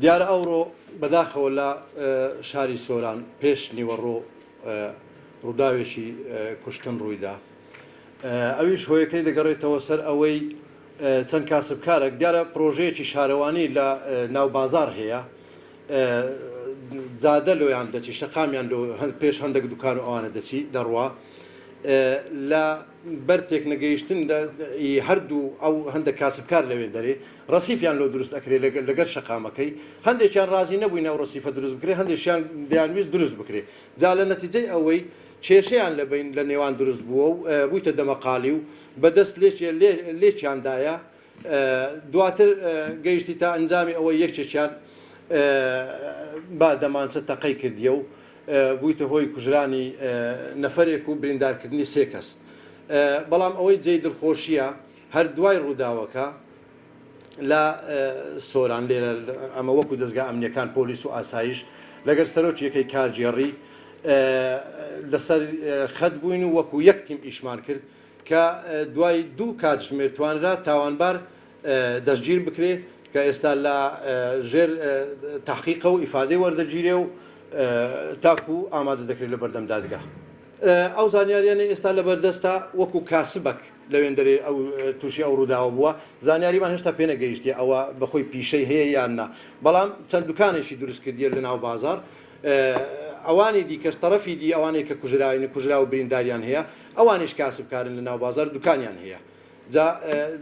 دیارە ئەوڕۆ بەداخەوە لە شاری سۆران پێش نیوەڕۆ ڕووداوێکی کوشتن ڕوویدا ئەویش هۆیەکەی دەگەڕێتەوە سەر ئەوەی چەند کاسبکارێک دیارە پرۆژەیەکی شارەوانی لە ناو بازار هەیە جادە لۆیان دەچی شەقامیان لۆ پێش هەندێک دوکان و ئەوانە دەچی دەڕوا لە بەر تێکنەگەیشتن ی هەردوو ئەو هەندێک کاسبکار لەوێ دەرێ ڕەسیفیان لۆ دروست ئەکرێ لەگەر شەقامەکەی هەندێکیان ڕازی نەبووین ئەو ڕەسیفە دروست بکرێ هەندێکیان دەیانویست دروست بکرێ جا لە نەتیجەی ئەوەی کێشەیان لە بەین لە نێوان دروست بووە و بوویتە دەمەقالی و بە دەست لێکێ لێکیان دایە دواتر گەیشتی تا ئەنجامی ئەوەی یەکێکیان بە دەمانچە تەقەی کردیە و بوویتە هۆی کوژرانی نەفەرێک و بریندارکردنی سێ کەس. بەڵام ئەوەی جێی دڵخۆشییە هەر دوای ڕووداوەکە لە سۆران لێرە ئەمە وەکو دەزگا ئەمنیەکان پۆلیس و ئاسایش لەگەر سەرۆکی یەکەی کارگێڕی لەسەر خەت بووین و وەکو یەک تیم ئیشمان کرد کە دوای دوو کاتژمێر توانرا تاوانبار دەستگیر بکرێ کە ئێستا لە ژێر تەحقیقە و ئیفادەی وەردەگیرێ و تاکو ئامادە دەکرێت لە بەردەم دادگا. ئەو زانیاریانەی ئێستا لەبەردەستە وەکو کاسبەک لەوێندەرێ ئەو تووشی ئەو ڕووداوە بووە زانیاریمان هێشتا پێنەگەیشتیە ئەوە بەخۆی پیشەی هەیە یان نا بەڵام چەند دوکانێکی دروست کردیە لەناو بازاڕ ئەوانی دیکەش تەڕەفی دی ئەوانەی کە کوژراوین کوژراو و برینداریان هەیە ئەوانیش کاسبکارن لە ناو بازار دوکانیان هەیە جا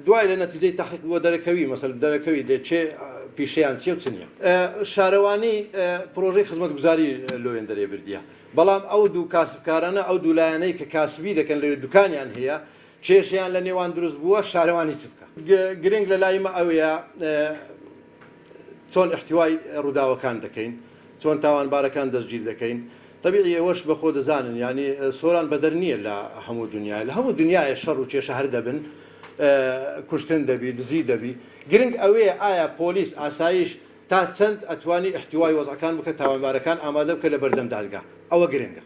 دوای لە نەتیجەی تەحقیق بۆ دەرەکەوی مەسەل دەرەکەوی دێ چێ پیشەیان چیە و چ نیە. شارەوانی پرۆژەی خزمەتگوزاری لۆوێندەرێ بردیە بەڵام ئەو دوو کاسبکارانە ئەو دوو لایەنەی کە کاسبی دەکەن لەوێ دوکانیان هەیە کێشەیان لە نێوان دروست بووە شارەوانی چ بکا؟ گرنگ لە لای مە ئەوەیە چۆن ئیحتیوای ڕووداوەکان دەکەین، چۆن تاوانبارەکان دەستگیر دەکەین، تەبیعی ئێوەش بە خۆ دەزانن یانی سۆران بەدەر نییە لە هەموو دنیایە، لە هەموو دنیایە شەڕ و کێشە هەر دەبن، کوشتن دەبی، دزی دەبی، گرنگ ئەوەیە ئایا پۆلیس، ئاسایش تا چەند ئەتوانی ئیحتیوای وەزعەکان بکە، تاوانبارەکان ئامادە بکە لە بەردەم دادگا، ئەوە گرنگە.